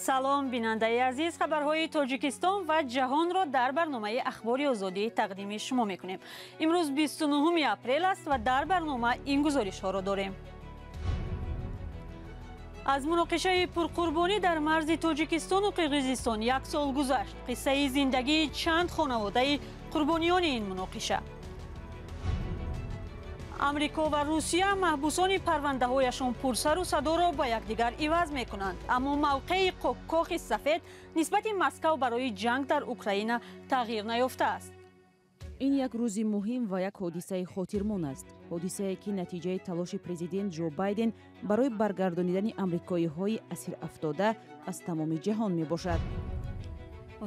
Салом, бинандаи азиз. Хабарҳои Тоҷикистон ва ҷаҳонро дар барномаи Ахбори Озодӣ тақдими шумо мекунем. Имрӯз 29 апрел аст ва дар барнома ин гузоришҳоро дорем. Аз муноқишаи пурқурбонӣ дар марзи Тоҷикистону Қирғизистон як сол гузашт. Қиссаи зиндагии чанд хонаводаи қурбониёни ин муноқиша. Амрико ва Русия маҳбусони парвандаҳояшон пурсару садоро ба якдигар иваз мекунанд, аммо мавқеи Кохи Сафед нисбати Москав барои ҷанг дар Украина тағйир наёфтааст. Ин як рӯзи муҳим ва як ҳодисаи хотирмон аст, ҳодисае ки натиҷаи талоши президент Ҷо Байден барои баргардонидани амрикоиҳои асирафтода аз тамоми ҷаҳон мебошад.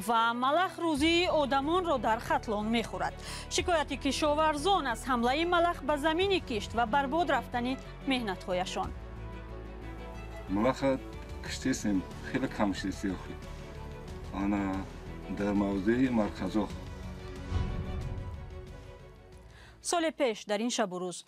Ва малах рӯзии одамонро дар Хатлон мехӯрад. Шикояти кишоварзон аз ҳамлаи малах ба замини кишт ва барбод рафтани меҳнатҳояшон. Малаха киштесем, хеле кам киштесем. Ана дар мавзеи марказо. Соли пеш дар ин шабу рӯз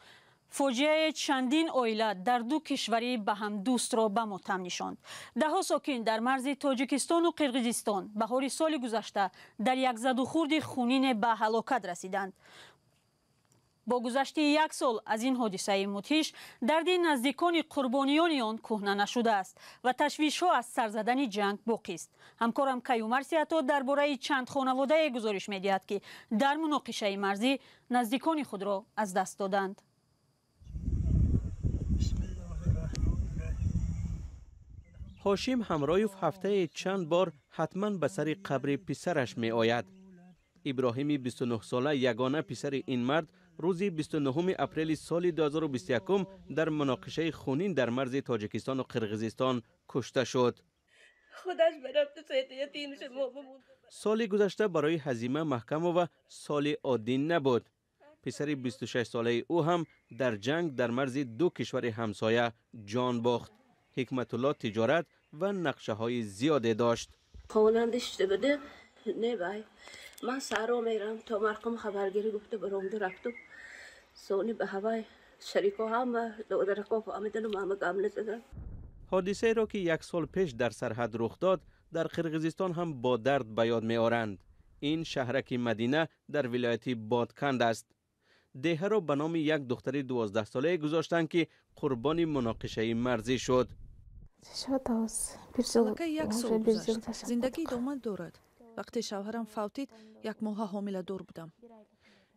фоҷиаи чандин оила дар ду кишвари ба ҳам дӯстро ба мотам нишонд. Даҳҳо сокин дар марзи Тоҷикистону Қирғизистон баҳори соли гузашта дар як задухӯрди хунине ба ҳалокат расиданд. Бо гузашти як сол аз ин ҳодисаи мудҳиш, дарди наздикони қурбониёни он кӯҳна нашудааст ва ташвишҳо аз сар задани ҷанг боқист. Ҳамкорам Каюмар Сиҳато дар бораи чанд хонаводае гузориш медиҳад, ки дар муноқишаи марзӣ наздикони худро аз даст доданд. Ҳошим Ҳамроев ҳафтае чанд бор ҳатман ба сари қабри писараш меояд. Иброҳими 29-сола, ягона писари ин мард, рӯзи 29 апрели соли 2021 дар муноқишаи хунин дар марзи Тоҷикистону Қирғизистон кушта шуд. Соли гузашта барои Ҳазима Маҳкамова соли оддӣ набуд. Писари 26-солаи ӯ ҳам дар ҷанг дар марзи ду кишвари ҳамсоя ҷон бохт. Ҳикматулло тиҷорат ва нақшаҳои зиёде дошт. Хонанда шуда буда, не вай. Ман саҳро мерам то марқум хабаргирӣ гуфта баромда рафтум. Сони ба ҳавай шарико ҳама додарако фаҳмидану мама гам назадам. Ҳодисаеро ки як сол пеш дар сарҳад рух дод, дар Қирғизистон ҳам бо дард ба ёд меоранд. Ин шаҳраки Мадина дар вилояти Бодканд аст. Деҳаро ба номи як духтари 12-солае гузоштанд, ки қурбони муноқишаи марзӣ шуд. Аллакай як сол гузашт, зиндагӣ идома дорад. Вақте шавҳарам фавтид, як моҳа ҳомиладор будам.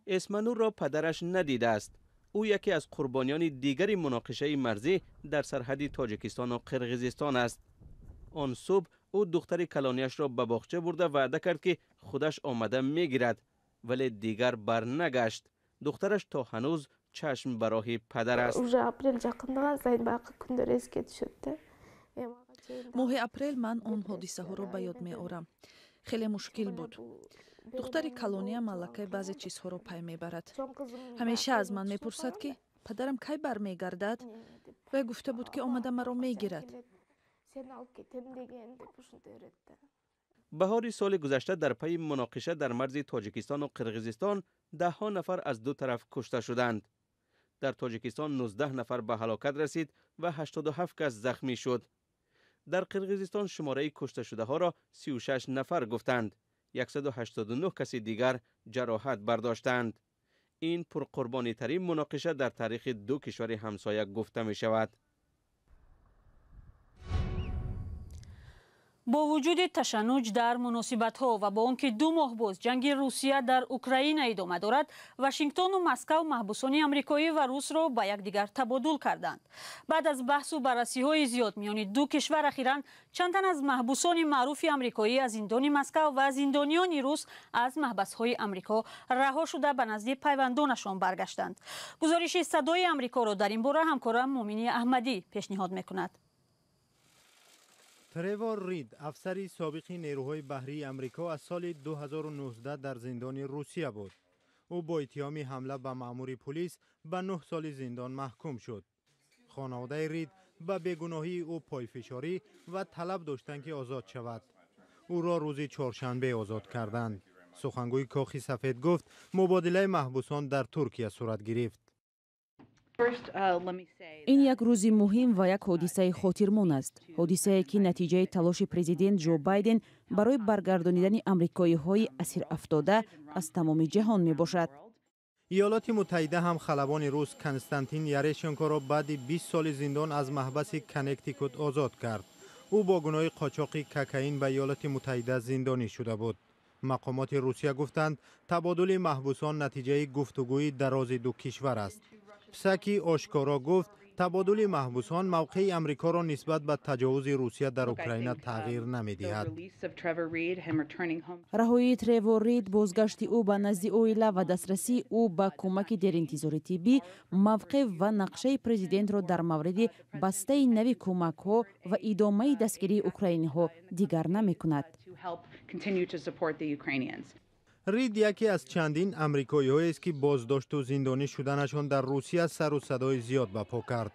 Эсманурро падараш надидааст. Ӯ яке аз қурбониёни дигари муноқишаи марзӣ дар сарҳади Тоҷикистону Қирғизистон аст. Он субҳ ӯ духтари калонияшро ба боғча бурда ваъда кард, ки худаш омада мегирад, вале дигар барнагашт. Духтараш то ҳанӯз чашм ба роҳи падар аст. Уже апрел жакындаган сайын баягы күндөр эске түшөт да. Моҳи апрел ман он ҳодисаҳоро ба ёд меорам. Хеле мушкил буд. Духтари калониям аллакай баъзе чизҳоро пай мебарад. Ҳамеша аз ман мепурсад, ки падарам кай бармегардад. Вай гуфта буд, ки омада маро мегирад. Сени алып кетем деген деп ушинте берет да. Баҳори соли гузашта дар пайи муноқиша дар марзи Тоҷикистону Қирғизистон даҳҳо нафар аз ду тараф кушта шуданд. Дар Тоҷикистон 19 нафар ба ҳалокат расид ва 87 кас захмӣ шуд. Дар Қирғизистон шумораи кушташудаҳоро 36 нафар гуфтанд, 189 каси дигар ҷароҳат бардоштанд. Ин пурқурбонитарин муноқиша дар таърихи ду кишвари ҳамсоя гуфта мешавад. Бо вуҷуди ташаннуҷ дар муносибатҳо ва бо он ки 2 моҳ боз ҷанги Русия дар Украина идома дорад, Вашингтону Москав маҳбусони амрикоӣ ва русро ба якдигар табодул карданд. Баъд аз баҳсу баррасиҳои зиёд миёни ду кишвар, ахиран чанд тан аз маҳбусони маъруфи амрикоӣ аз зиндони Москав ва зиндониёни рус аз маҳбасҳои Амрико раҳо шуда ба назди пайвандонашон баргаштанд. Гузориши Садои Амрикоро дар ин бора ҳамкорам Муъмини Аҳмадӣ пешниҳод мекунад. Тревор Рид, афсари собиқи нерӯҳои баҳрии Амрико, аз соли 2019 дар зиндони Русия буд. Ӯ бо иттиҳоми ҳамла ба маъмури пулис ба 9 соли зиндон маҳкум шуд. Хонаводаи Рид ба бегуноҳии ӯ пойфишорӣ ва талаб доштанд, ки озод шавад. Ӯро рӯзи чоршанбе озод карданд. Сухангӯи Кохи Сафед гуфт, мубодилаи маҳбусон дар Туркия сурат гирифт. Ин як рӯзи муҳим ва як ҳодисаи хотирмон аст, ҳодисае ки натиҷаи талоши президент Ҷо Байден барои баргардонидани амрикоиҳои асирафтода аз тамоми ҷаҳон мебошад. Иёлоти Муттаҳида ҳам халабони рус Константин Ярешенкоро баъди 20 соли зиндон аз маҳбаси Коннектикут озод кард. Ӯ бо гуноҳи қочоқи кокаин ба Иёлоти Муттаҳида зиндонӣ шуда буд. Мақомоти Русия гуфтанд, табодули маҳбусон натиҷаи гуфтугӯи дарози ду кишвар аст. Псаки ошкоро гуфт, табодули маҳбусон мавқеи Амрикоро нисбат ба таҷовузи Русия дар Украина тағйир намедиҳад. Раҳоии Тревор Рид, бозгашти ӯ ба назди оила ва дастрасии ӯ ба кӯмаки деринтизори тиббӣ мавқеъ ва нақшаи президентро дар мавриди бастаи нави кӯмакҳо ва идомаи дастгирии украиниҳо дигар намекунад. Рид яке аз чандин амрикоиҳоест, ки боздошту зиндонӣ шуданашон дар Русия сару садои зиёд ба по кард.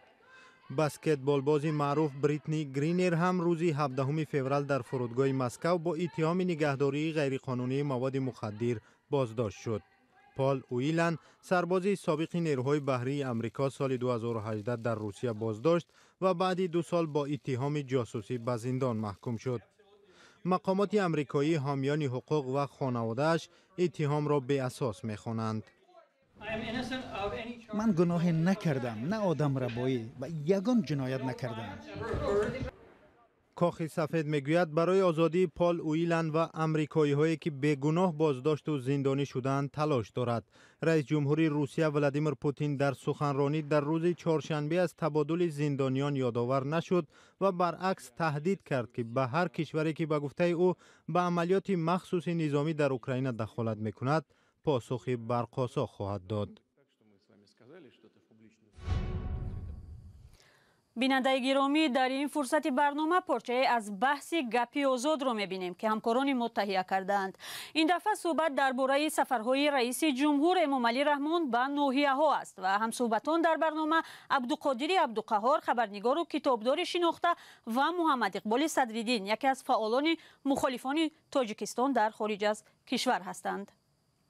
Баскетболбози маъруф Бритни Гринер ҳам рӯзи 17 феврал дар фурудгоҳи Москав бо иттиҳоми нигаҳдории ғайриқонунии маводи мухаддир боздошт шуд. Пол Уилан, сарбози собиқи нерӯҳои баҳрии Амрико, соли 2018 дар Русия боздошт ва баъди 2 сол бо иттиҳоми ҷосусӣ ба зиндон маҳкум шуд. Мақомоти амрикоӣ, ҳомиёни ҳуқуқ ва хонаводааш иттиҳомро беасос мехонанд. Ман гуноҳе накардам, на одамрабоӣ ва ягон ҷиноят накардам. Кохи Сафед мегӯяд, барои озодии Пол Уилан ва амрикоиҳое ки бегуноҳ боздошту зиндонӣ шудаанд, талош дорад. Раис ҷумҳури Русия Владимир Путин дар суханронӣ дар рӯзи чоршанбе аз табодули зиндониён ёдовар нашуд ва баръакс таҳдид кард, ки ба ҳар кишваре, ки ба гуфтаи ӯ ба амалиёти махсуси низомӣ дар Украина дахолат мекунад, посухи барқосо хоҳад дод. Бинандаи гиромӣ, дар ин фурсати барнома порчае аз баҳси Гапи озодро мебинем, ки ҳамкорони мо таҳия кардаанд. Ин дафъа суҳбат дар бораи сафарҳои раиси ҷумҳур Эмомалӣ Раҳмон ба ноҳияҳо аст ва ҳамсуҳбатон дар барнома Абдуқодири Абдуқаҳор, хабарнигору китобдори шинохта, ва Муҳаммадиқболи Садриддин, яке аз фаъолони мухолифони Тоҷикистон дар хориҷ аз кишвар ҳастанд.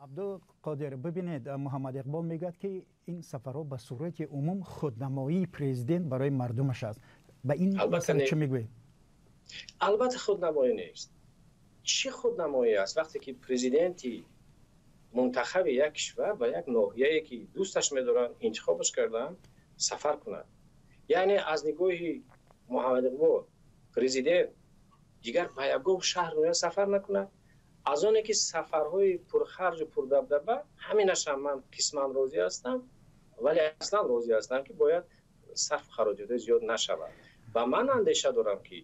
Абдуқодир, бибинед, Муҳаммад Иқбол мегӯяд, ки ин сафарҳо ба сурати умум худнамоии президент барои мардумаш аст. Ба ин масъала чӣ мегӯед? Албатта худнамоӣ нест. Чӣ худнамоӣ аст вақте ки президенти мунтахаби як кишвар ба як ноҳияе, ки дӯсташ медоранд, интихобаш карданд, сафар кунад? Яъне аз нигоҳи Муҳаммад Иқбол президент дигар ба ягон шаҳр ноҳия сафар накунад? Аз оне ки сафарҳои пурхарҷу пурдабдаба, ҳаминашам ман қисман розӣ ҳастам, вале аслан розӣ ҳастам, ки бояд сарфу хароҷотҳои зиёд нашавад. Ва ман андеша дорам, ки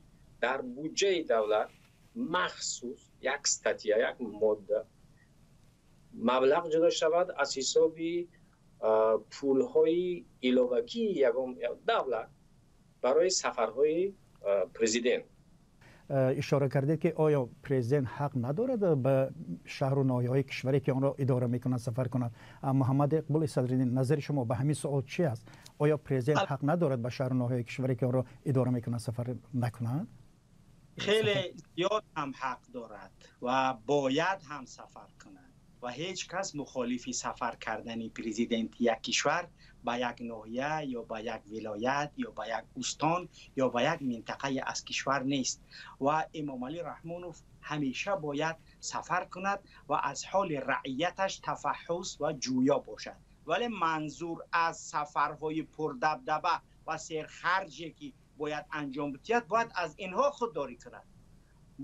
дар буҷаи давлат махсус як статья, як модда маблағ ҷудо шавад аз ҳисоби пулҳои иловагии ягон давлат барои сафарҳои президент. Ишора кардед, ки оё президент ҳақ надорад ба шаҳру ноҳияҳои кишваре, ки онро идора мекунад, сафар кунад? Муҳаммад Иқболи Садриддин, назари шумо ба ҳамин суол чи аст? Оё президент ҳақ надорад ба шаҳру ноҳияҳои кишваре, ки онро идора мекунад, сафар накунад? Хеле зиёд ҳам ҳақ дорад ва бояд ҳам сафар кунад ва ҳеҷ кас мухолифи сафар кардани президенти як кишвар ба як ноҳия ё ба як вилоят ё ба як устон ё ба як минтақаи аз кишвар нест. Ва Эмомалӣ Раҳмонов ҳамеша бояд сафар кунад ва аз ҳоли раияташ тафаҳҳус ва ҷӯё бошад. Вале манзур аз сафарҳои пурдабдаба ва серхарҷе, ки бояд анҷом бидиҳад, бояд аз инҳо худдорӣ кунад.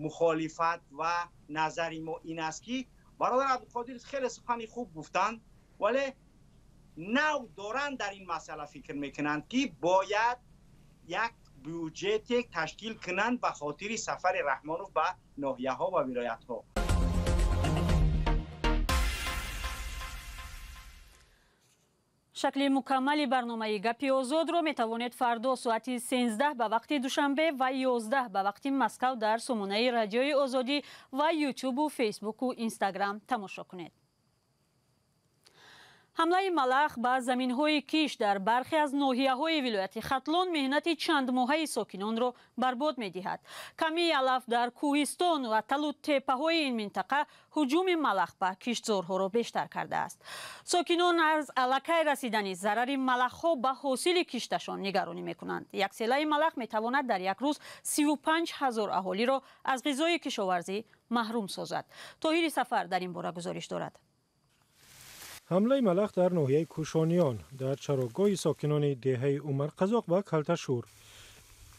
Мухолифат ва назари мо ин аст, ки бародар Абдуқодир хеле сухани хуб гуфтанд, вале нав доранд дар ин масъала фикр мекунанд, ки бояд як бюҷете ташкил кунанд ба хотири сафари Раҳмонов ба ноҳияҳо ва вилоятҳо. Шакли мукаммали барномаи Гапи озодро метавонед фардо соати 13 ба вақти Душанбе ва 11 ба вақти Москав дар сомонаи Радиои Озодӣ ва Ютубу, Фейсбуку, Инстаграм тамошо кунед. Ҳамлаи малах ба заминҳои киш дар бархе аз ноҳияҳои вилояти Хатлон меҳнати чандмоҳаи сокинонро барбод медиҳад. Камии алаф дар кӯҳистон ва талу теппаҳои ин минтақа ҳуҷуми малах ба киштзорҳоро бештар кардааст. Сокинон аз аллакай расидани зарари малахҳо ба ҳосили кишташон нигаронӣ мекунанд. Як селаи малах метавонад дар як рӯз 35 ҳазор аҳолиро аз ғизои кишоварзӣ маҳрум созад. Тоҳири Сафар дар ин бора гузориш дорад. Ҳамлаи малах дар ноҳияи Кӯшониён, дар чарогоҳи сокинони деҳаи Умарқазоқ ва Калташур.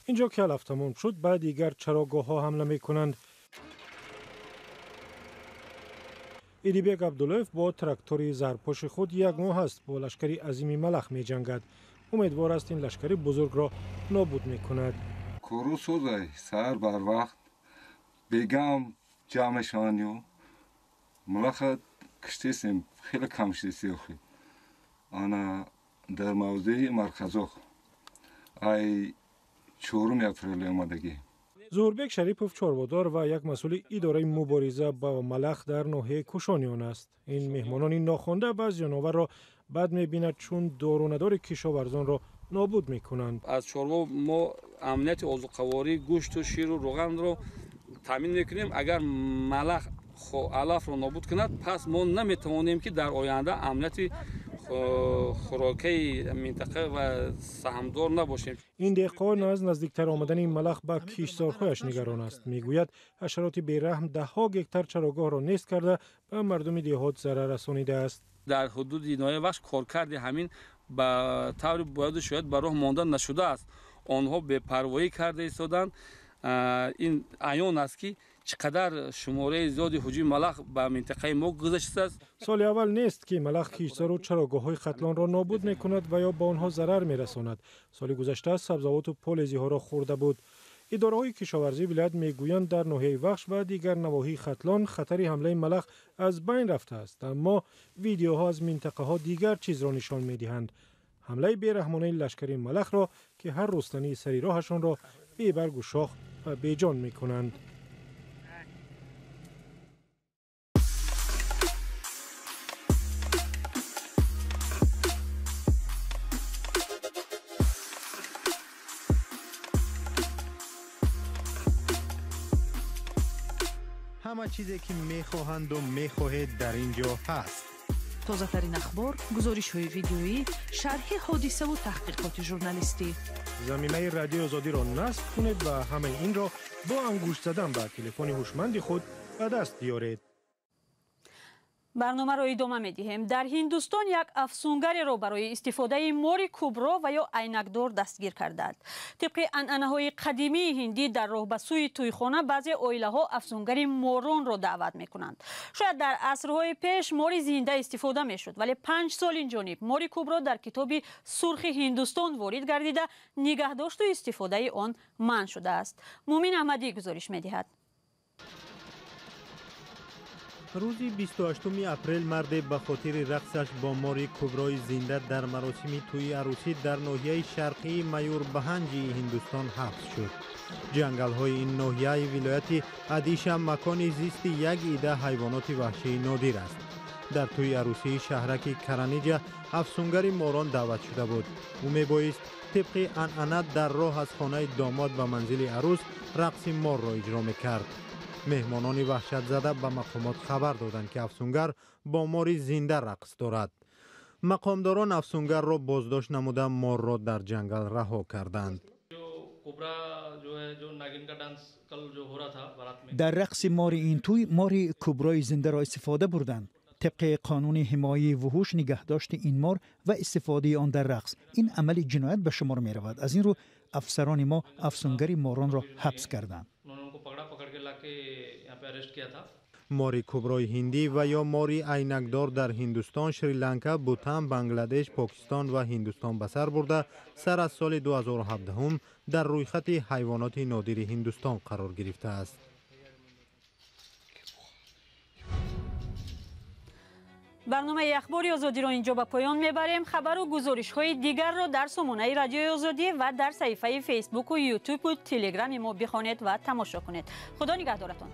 Инҷо ки алаф тамом шуд, ба дигар чарогоҳҳо ҳамла мекунанд. Идибек Абдуллоев бо трактори зарпоши худ як моҳ аст бо лашкари азими малах меҷангад. Умедвор аст ин лашкари бузургро нобуд мекунад. Кору созай саҳар барвақт бегам ҷамъ мешаванд ё малаха киштесем, хеле кам шидеси охи. Ана дар мавзеи Марказоқ ай 4 апрели омадагӣ. Зуҳурбек Шарипов чорводор ва як масъули идораи мубориза ба малах дар ноҳияи Кӯшониён аст. Ин меҳмонони нохонда ва зиёноварро бад мебинад, чун дорунадори кишоварзонро нобуд мекунанд. Аз чорво мо амнияти озуқаворӣ, гӯшту ширу рӯғанро таъмин мекунем. Агар малах алафро нобуд кунад, пас мо наметавонем ки дар оянда амнияти хӯрокаи минтақа ва саҳмдор набошем. Ин деҳқон аз наздиктар омадани малах ба киштзорҳояш нигарон аст. Мегӯяд, ҳашароти бераҳм даҳҳо гектар чарогоҳро нест карда ба мардуми деҳот зарар расонидааст. Дар ҳудуди ноҳияи Вахш коркарди ҳамин ба таври бояду шояд ба роҳ монда нашудааст. Онҳо бепарвоӣ карда истоданд. Ин аён аст ки чӣ қадар шумораи зиёди ҳуҷуми малах ба минтақаи мо гузаштааст. Соли аввал нест ки малах киштзору чарогоҳҳои Хатлонро нобуд мекунад ва ё ба онҳо зарар мерасонад. Соли гузашта сабзавоту полезиҳоро хӯрда буд. Идораҳои кишоварзии вилоят мегӯянд, дар ноҳияи Вахш ва дигар навоҳии Хатлон хатари ҳамлаи малах аз байн рафтааст, аммо видеоҳо аз минтақаҳо дигар чизро нишон медиҳанд. Ҳамлаи бераҳмонаи лашкари малахро, ки ҳар рустании сари роҳашонро бебаргу шох ва беҷон мекунанд. Ҳама чизе ки мехоҳанду мехоҳед дар ин ҷо ҳаст. Тозатарин ахбор, гузоришҳои видеоӣ, шарҳи ҳодисаву таҳқиқоти журналистӣ. Заминаи Радиои Озодиро насб кунед ва ҳамаи инро бо ангушт задан ба телефони ҳушманди худ ба даст биёред. Барномаро идома медиҳем. Дар Ҳиндустон як афсунгареро барои истифодаи мори кубро ва ё айнакдор дастгир карданд. Тибқи анъанаҳои қадимии ҳиндӣ, дар роҳ ба сӯи тӯйхона баъзе оилаҳо афсунгари моронро даъват мекунанд. Шояд дар асрҳои пеш мори зинда истифода мешуд, вале 5 сол инҷониб мори кубро дар китоби сурхи Ҳиндустон ворид гардида, нигаҳдошту истифодаи он манъ шудааст. Мумин Аҳмадӣ гузориш медиҳад. Рӯзи 28 апрел марде ба хотири рақсаш бо мори куброи зинда дар маросими тӯи арӯсӣ дар ноҳияи шарқии Маюрбаҳанҷии Ҳиндустон ҳабс шуд. Ҷангалҳои ин ноҳияи вилояти Адиша макони зисти як ида ҳайвоноти ваҳшии нодир аст. Дар тӯи арӯсии шаҳраки Караниҷа афсунгари морон даъват шуда буд. Ӯ мебоист тибқи анъана дар роҳ аз хонаи домод ба манзили арӯс рақси морро иҷро мекард. Меҳмонони ваҳшатзада ба мақомот хабар доданд, ки афсунгар бо мори зинда рақс дорад. Мақомдорон афсунгарро боздошт намуда морро дар ҷангал раҳо карданд. Дар рақси мори ин тӯй мори куброи зиндаро истифода бурданд. Тибқи қонуни ҳимояи вуҳуш, нигаҳдошти ин мор ва истифодаи он дар рақс ин амали ҷиноят ба шумор меравад. Аз ин рӯ афсарони мо афсунгари моронро ҳабс карданд. Мори куброи ҳиндӣ ва ё мори айнакдор дар Ҳиндустон, Шри-Ланка, Бутан, Бангладеш, Покистон ва Ҳиндустон ба сар бурда, сар аз соли 2017 дар рӯйхати ҳайвоноти нодири Ҳиндустон қарор гирифтааст. Барномаи Ахбори Озодиро инҷо ба поён мебарем. Хабару гузоришҳои дигарро дар сомонаи Радиои Озодӣ ва дар саҳифаи Фейсбуку, Ютубу Телеграми мо бихонед ва тамошо кунед. Худо нигаҳдоратон.